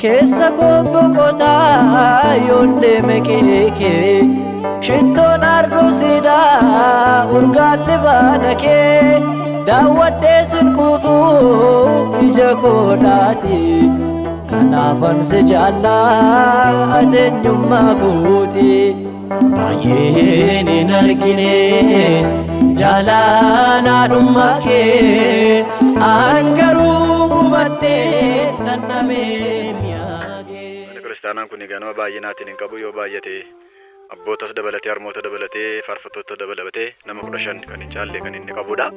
Keessa koo boqotaa yoon deeme qe'ee kee, shittoon ardoosiidhaa urgaan libaana kee, daawwadhee sin quufuu ija koodhaati. Kanaafan si jaallaa ati eenyummaa kooti. Baay'een hin argine jaalalaadhummaa kee, an garuu hubadhee dhandhamee mi'aa kee. Manni kiristaanaan kun egaa nama baay'inaatiin hin qabu, yoo baay'ate abbootas dabalatee, harmoota dabalatee, faarfattoota dabalatee nama 15 kan hin caalle kan inni qabudha.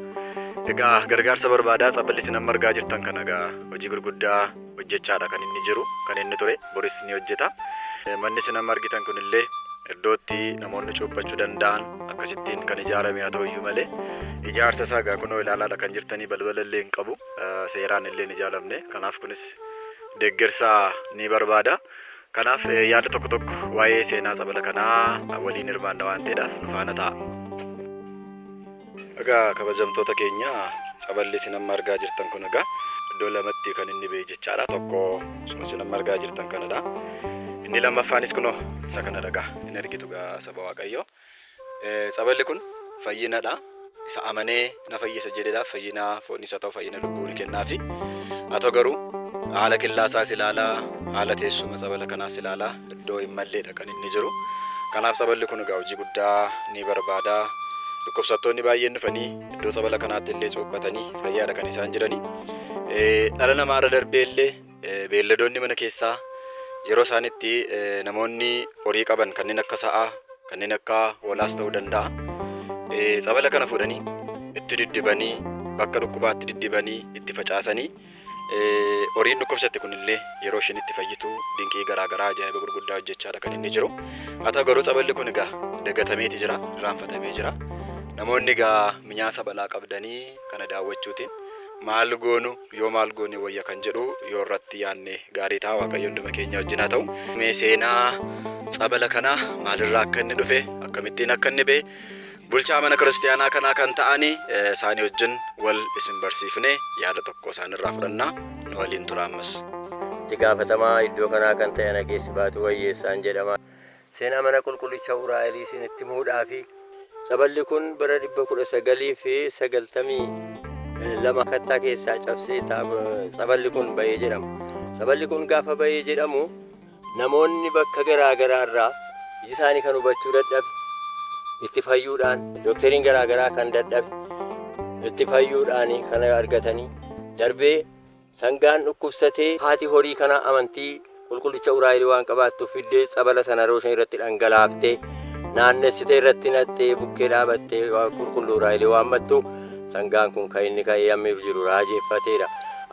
Egaa gargaarsa barbaadaa. Tsaballi isin amma argaa jirtan kana egaa hojii gurguddaa hojjechaadha kan inni jiru, kan inni ture, boris ni hojjeta. Manni isin amma argitan kunillee iddootti namoonni cuuphachuu danda'an akkasittiin kan ijaarame haa ta'u iyyuu malee, ijaarsa isaa egaa kunoo ilaalaadha kan jirtanii, balbala illee hin qabu, seeraan illee hin ijaaramne. Kanaaf kunis deeggarsa ni barbaada. Kanaaf yaada tokko tokko waa'ee seenaa tsabala kanaa waliin hirmaanna waan ta'eedhaaf nu faana ta'a. Egaa kabajamtoota keenya, tsaballi isin amma argaa jirtan kun egaa iddoo lamatti kan inni ba'e jechaadha. Tokko isuma isin amma argaa jirtan kanadha. Inni lammaffaanis kunoo isa kanadha egaa. Inni argitu egaa saba Waaqayyoo. Tsaballi kun fayyinadha. Isa amanee na fayyisa jedheedhaaf fayyina foonis haa ta'u fayyina lubbuu ni kennaafi. Haa ta'u garuu haala killaasaas ilaalaa, haala teessuma tsabala kanaas ilaalaa, iddoo hin malleedha kan inni jiru. Kanaaf tsaballi kun egaa hojii guddaa ni barbaada. Dhukkubsattoonni baay'een dhufanii iddoo tsabala kanaatti illee cuuphatanii fayyaadha kan isaan jirani. Dhala namaa irra darbee illee beelladoonni mana keessaa yeroo isaan itti namoonni horii qaban kanneen akka sa'aa, kanneen akka hoolaas ta'uu danda'a. Tsabala kana fuudhanii itti diddibanii, bakka dhukkubaatti diddibanii itti facaasanii, horiin dhukkubsatte kunillee yeroo isheen itti fayyitu dinqii garaa garaa, ajaa'iba gurguddaa hojjechaadha kan inni jiru. Haa ta'u garuu tsaballi kun egaa dagatameeti jira, irraanfatamee jira. Namoonni egaa minyaa sabalaa qabdanii kana daawwachuutiin maal goonu, yoo maal goone wayya kan jedhu yoo irratti yaanne gaarii ta'a. Waaqayyo hunduma keenya wajjin haa ta'u. Mee seenaa tsabala kanaa, maalirraa akka inni dhufe, akkamittiin akka inni ba'e, bulchaa mana kiristiyaanaa kanaa kan ta'ani isaanii wajjin wal isin barsiifne yaada tokko isaanirraa fudhannaa, nu waliin tura ammas. Itti gaafatamaa iddoo kanaa kan ta'e Nageessi Baatuu Wayyeessaan jedhama. Seenaa mana qulqullicha Uraa'elii isinitti himuudhaafi. Tsaballi kun bara 1992 kattaa keessaa cabsee tsaballi kun ba'ee jedhama. Tsaballi kun gaafa ba'ee jedhamu namoonni bakka garaa garaa irraa iji isaanii kan hubachuu dadhabe itti fayyuudhaan, dookteriin garaa garaa kan dadhabe itti fayyuudhaan kan argatanii, darbee sangaan dhukkubsatee haati horii kana amantii qulqullicha Uraa'elii waan qabaattuuf fiddee tsabala sana yeroo isheen irratti dhangalaaftee naannessitee irratti naqxee bukkee dhaabattee qulqulluu Uraa'elii waammattu, sangaan kun kan inni ka'ee ammiif jiru raajeeffateera.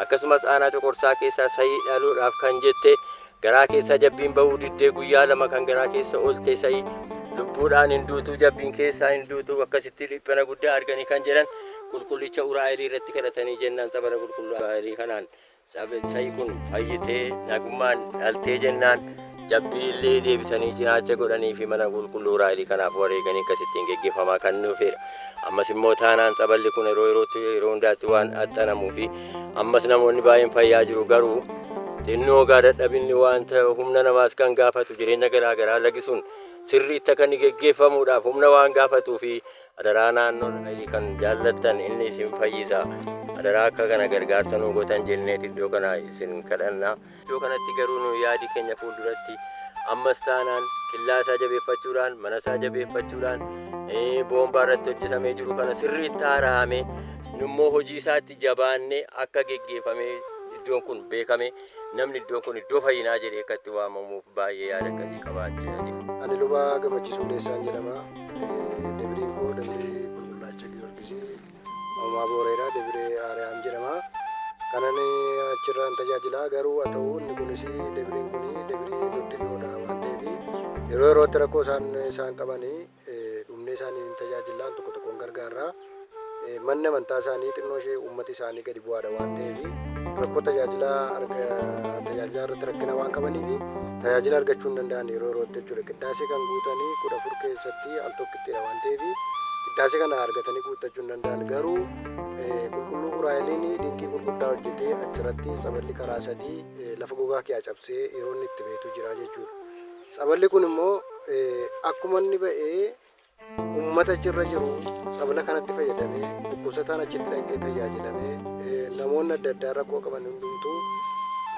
Akkasumas aanaa Coqorsaa keessaa sa'ii dhaluudhaaf kan jette garaa keessaa jabbiin bahuu diddee guyyaa 2 kan garaa keessa oolte sa'i lubbuudhaan hin duutuu, jabbiin keessaa hin duutuu, akkasitti dhiphina guddaa arganii kan jedhan qulqullicha Uraa'elii irratti kadhatanii jennaan tsabala qulqulluu Uraa'elii kanaan sa'i kun fayyitee nagummaan dhaltee jennaan jabbii illee deebisanii cinaacha godhanii fi mana qulqulluu Uraa'elii kanaaf wareeganii akkasittiin geggeeffamaa kan dhufeedha. Ammas immoo taanaan tsaballi kun yeroo yerootti yeroo hundaatti waan axxanamuu fi ammas namoonni baay'een fayyaa jiru, garuu xinnoo gaa dadhabinni wanta humna namaas kan gaafatu, jireenya garaa garaa lagisuun sirriitti akka inni geggeeffamuudhaaf humna waan gaafatuu fi adaraa naannoo Uraa'elii kan jaallattan, inni isin fayyisa, adaraa akka kana gargaarsa nuu gootan jenneet iddoo kana isin kadhanna. Iddoo kanatti garuu nu yaadi keenya fuulduratti ammas taanaan killaa isaa jabeeffachuudhaan, mana isaa jabeeffachuudhaan, boombaa irratti hojjetamee jiru kana sirriitti haara'amee, nummoo hojii isaatti jabaannee akka geggeeffamee iddoon kun beekame, namni iddoon kun iddoo fayyinaa jedhee akka itti waamamuuf baay'ee yaada akkasii qabaachaa jira. Ani luba Gammachiisuu Hundeessaan jedhama. Debriin koo Debrii Qulqullaacha Giyoorgisii Uumaa Booreedha. Debree Aariyaam jedhama. Kanan achirraan tajaajilaa, garuu haa ta'u inni kunis debriin kun debrii nutti dhiyoodha waan ta'eef yeroo yerootti rakkoo isaan qabanii dhumnee isaanii hin tajaajillaan, tokko tokkoon gargaarra. Manni amantaa isaanii xinnoo ishee uummati isaanii gadi bu'aadha waan ta'eef rakkoo tajaajilaa tajaajilaa irratti rakkina waan qabaniif tajaajila argachuu hin danda'an yeroo yerootti jechuudha. Qiddaasee kan guutanii 14 keessatti al tokkittidha waan ta'eef Qiddaasee kana argatanii guuttachuu hin danda'an. Garuu qulqulluu Uraa'eliin dinqii gurguddaa hojjetee achirratti tsaballi karaa sadii lafa gogaa kee cabsee yeroo inni itti beetu jira jechuudha. Tsaballi kun immoo akkuma inni ba'ee uummata achirra jiru tsabala kanatti fayyadamee dhukkubsataan achitti dhaqee tajaajilamee namoonni adda addaa rakkoo qaban hundumtuu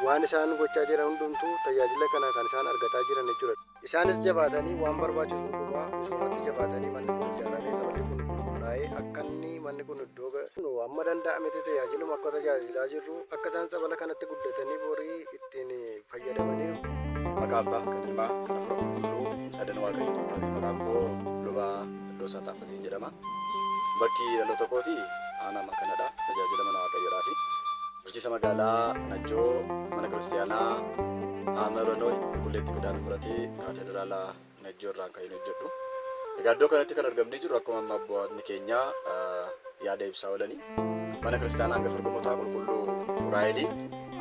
waan isaan gochaa jiran hundumtuu tajaajila kana kan isaan argataa jiran jechuudha. Isaanis jabaatanii waan barbaachisu hundumaa misoomatti jabaatanii manni kun ijaaramee tsaballi kun qulqullaa'ee akka inni manni kun iddoo amma danda'ametti tajaajiluma akka tajaajilaa jirru akka isaan tsabala kanatti guddatanii borii ittiin fayyadamanii. Maqaa Abbaa, kan Ilmaa, kan Hafuura Qulqulluu sadan Waaqayyo tokko. Maqaan koo Lubaa Iddoosaa Taaffaseen jedhama. Bakki dhaloota kooti aanaa kanadha. Tajaajila mana Waaqayyoodhaa fi bulchiinsa magaalaa Najjoo mana kiristaanaa Aameronooy Qulqulleetti Kidaana Muratii Kaatedraala Najjoo irraan kan inni hojjedhu. Egaa iddoo kanatti kan argamnee jiru akkuma amma abboonni keenya yaada ibsaa oolanii mana kiristaanaa hangafa ergamootaa qulqulluu Uraa'elii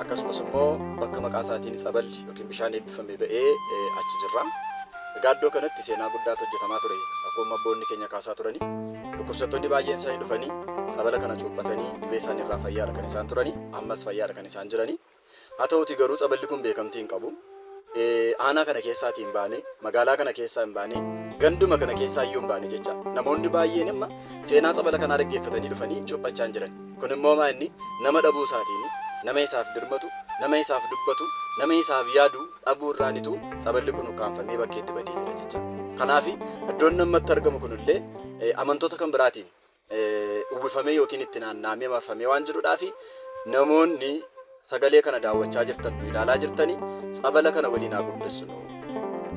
akkasumas immoo bakka maqaa isaatiin tsaballi yookiin bishaan eebbifame ba'ee achi jirra. Egaa iddoo kanatti seenaa guddaatu hojjetamaa ture. Akkuma abboonni keenya kaasaa turanii dhukkubsattoonni baay'een isaanii dhufanii tsabala kana cuuphatanii dhibee isaanii irraa fayyaadha kan isaan turanii ammas fayyaadha kan isaan jiranii. Haa ta'uutii garuu tsaballi kun beekamtii hin qabu. Aanaa kana keessaatii hin baane, magaalaa kana keessaa hin baane, ganduma kana keessaa iyyuu hin baane jecha. Namoonni baay'een amma seenaa tsabala kanaa dhaggeeffatanii dhufanii cuuphachaa hin jiran. Kun immoo maa inni nama dhabuu isaatiin, nama isaaf dirmatu, nama isaaf dubbatu, nama isaaf yaadu dhabuu irraanitu tsaballi kun ukkaamfamee bakkeetti badee jira jecha. Kanaaf iddoon namatti argamu kunillee amantoota kan biraatiin uwwifamee yookiin itti naanna'amee marfamee waan jiruudhaaf namoonni sagalee kana daawwachaa jirtan nu ilaalaa jirtanii tsabala kana waliin haa guddissinu.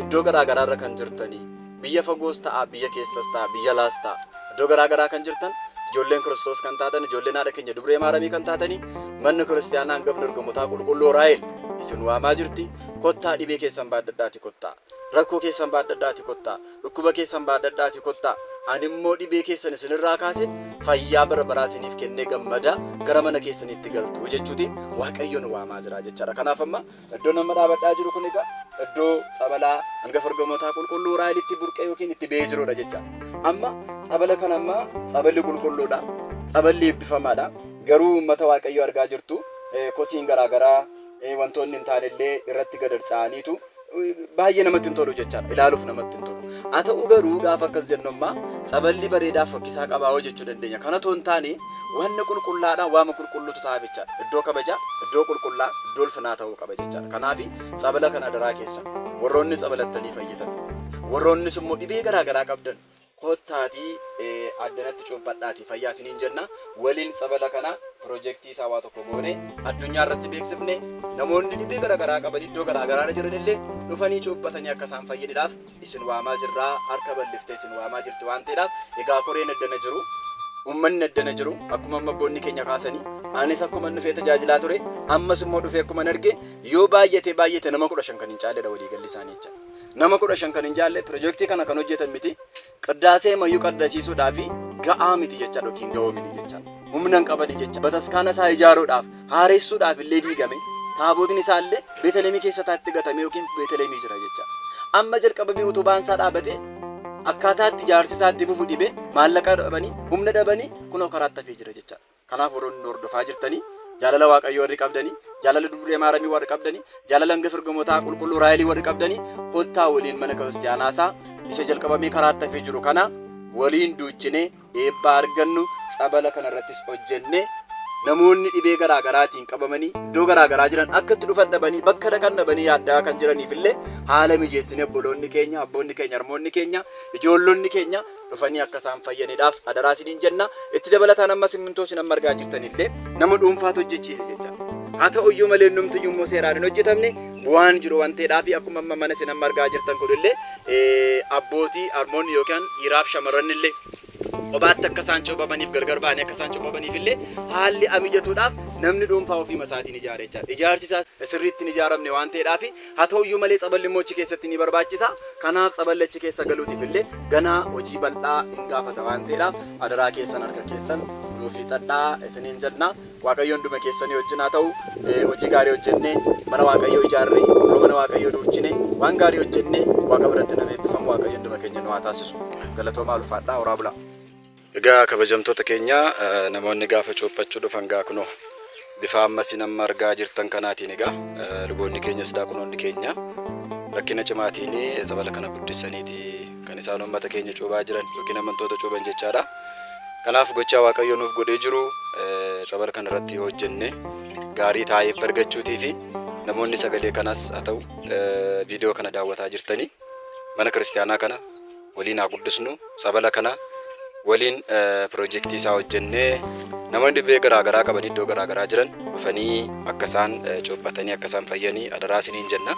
Iddoo garaa garaarra kan jirtanii biyya fagoos ta'a, biyya keessas ta'a, biyya alaas ta'a. Iddoo garaa garaa kan jirtan ijoolleen Kiristoos kan taatan, ijoolleen haadha keenya Dubree Maaramii kan taatanii manni kiristaanaa hangafni ergamootaa qulqulluu Raahel isin waamaa jirti. Kottaa dhibee keessan baaddadhaati kottaa. Rakkoo keessan baaddadhaati kottaa. Dhukkuba keessan baaddadhaati kottaa. Ani immoo dhibee keessan isinirraa kaase fayyaa bara baraa isiniif kennee gammada gara mana keessaniitti galtu jechuutiin Waaqayyo nu waamaa jira jechaadha. Kanaaf amma iddoo nama dhaabadhaa jiru kun egaa iddoo tsabalaa hangafa ergamootaa qulqulluu Raahelitti burqee yookiin itti ba'ee jirudha jechaadha. Amma tsabala kana amma tsaballi qulqulluudha. Tsaballi eebbifamaadha. Garuu uummata Waaqayyoo argaa jirtu kosiin garaagaraa wantoonni hin taane illee irratti gad harca'aniitu baay'ee namatti hin tolu jechaadha. Ilaaluuf namatti hin tolu. Haa ta'u garuu gaafa akkas jennu ammaa tsaballi bareedaa fokkisaa qabaa hoo jechuu dandeenya. Kana otoo hin taane wanni qulqullaadhaan waama qulqulluutu ta'a jechaadha. Iddoo kabajaa, iddoo qulqullaa, iddoo ulfinaa ta'uu qaba jechaadha. Kanaaf tsabala kana daraa keessa warroonni tsabalattanii fayyitan, warroonnis immoo dhibee garaa garaa qabdan kottaatii addanatti cuuphadhaatii fayyaa isiniin jenna. Waliin tsabala kana piroojeektii isaa waa tokko goone addunyaa irratti beeksifne namoonni dhibee garaa garaa qaban iddoo garaa garaarra jiran illee dhufanii cuuphatanii akka isaan fayyaniidhaaf isin waamaa jirraa. Harka bal'iftee isin waamaa jirti waan ta'eedhaaf egaa koreen addana jiru, uummanni addana jiru akkuma amma abboonni keenya kaasanii anis akkuma dhufee tajaajilaa ture ammas immoo dhufee akkuma arge yoo baay'ate baay'ate nama 15 kan hin caalledha waliigalli isaanii jecha. Nama 15 kan hin jaalle piroojeektii kana kan hojjetan miti. Qiddaasee mayyuu qaddasiisuudhaaf ga'aa miti jechaadha yookiin ga'oo miti jechaadha. Humna hin qabani jecha. Bataskaana isaa ijaaruudhaaf haaressuudhaaf illee diigame taabotni isaa illee Beetelemii keessa taatti gatame yookiin Beetelemii jira jecha. Amma jalqabamee utubaan isaa dhaabate akkaataa itti ijaarsi isaa itti fufu dhibe maallaqa dhabanii humna dhabanii kunoo karaatti hafee jira jechaadha. Kanaaf warroonni nu hordofaa jirtanii jaalala Waaqayyoo warri qabdanii, jaalala Dubree Maaramii warri qabdanii, jaalala hangafa ergamootaa qulqulluu Raahelii warri qabdanii kottaa waliin mana kiristaanaa isaa isa jalqabamee karaatti hafee jiru kana waliin duuchinee eebba argannu tsabala kana irrattis hojjenne namoonni dhibee garaa garaatiin qabamanii iddoo garaa garaa jiran akka itti dhufan dhabanii bakka dhaqan dhabanii yaaddaa kan jiraniif illee haala mijeessine obboloonni keenya, abboonni keenya, harmoonni keenya, ijoollonni keenya dhufanii akka isaan fayyaniidhaaf adaraa isiniin jenna. Itti dabalataan amma simmintoo isin amma argaa jirtan illee nama dhuunfaatu hojjechiise jecha. Haa ta'u iyyuu malee innumti iyyuu immoo seeraan hin hojjetamne bu'aan jiru waan ta'eedhaaf akkuma amma mana isin amma argaa jirtan kun illee abbootii harmoonni yookaan dhiiraaf shamarran illee kophaatti akka isaan cuuphamaniif gargar ba'anii akka isaan cuuphamaniif illee haalli amijatuudhaaf namni dhuunfaa ofii isaatiin ijaare jechaadha. Ijaarsi isaa sirriitti hin ijaaramne waan ta'eedhaaf haa ta'u iyyuu malee tsaballi immoo achi keessatti ni barbaachisa. Kanaaf tsaballi achi keessa galuutiif illee ganaa hojii bal'aa hin gaafata waan ta'eedhaaf adaraa keessan harka keessan nuuf hiixadhaa isiniin jenna. Waaqayyo hunduma keessanii wajjin haa ta'u. Hojii gaarii hojjennee mana Waaqayyoo ijaarree yeroo mana Waaqayyoo duuchine waan gaarii hojjennee Waaqa biratti nama eebbifamu Waaqayyo hunduma keenya nu haa taasisu. Galatoomaa, ulfaadhaa, horaa bulaa. Egaa kabajamtoota keenya, namoonni gaafa cuuphachuu dhufan gaa kunoo bifa amma isin amma argaa jirtan kanaatiin egaa luboonni keenyas daaqonoonni keenya rakkina cimaatiin tsabala kana guddisaniiti kan isaan uummata keenya cuubaa jiran yookiin amantoota cuuban jechaadha. Kanaaf gochaa Waaqayyo nuuf godhee jiru tsabala kana irratti yoo hojjenne gaarii taa'ee argachuutii fi namoonni sagalee kanas haa ta'u viidiyoo kana daawwataa jirtanii mana kiristaanaa kana waliin haa guddisnu, tsabala kana waliin piroojeektii isaa hojjennee namoonni dhibee garaa garaa qaban iddoo garaa garaa jiran dhufanii akka isaan cuuphatanii akka isaan fayyanii adaraa isiniin jenna.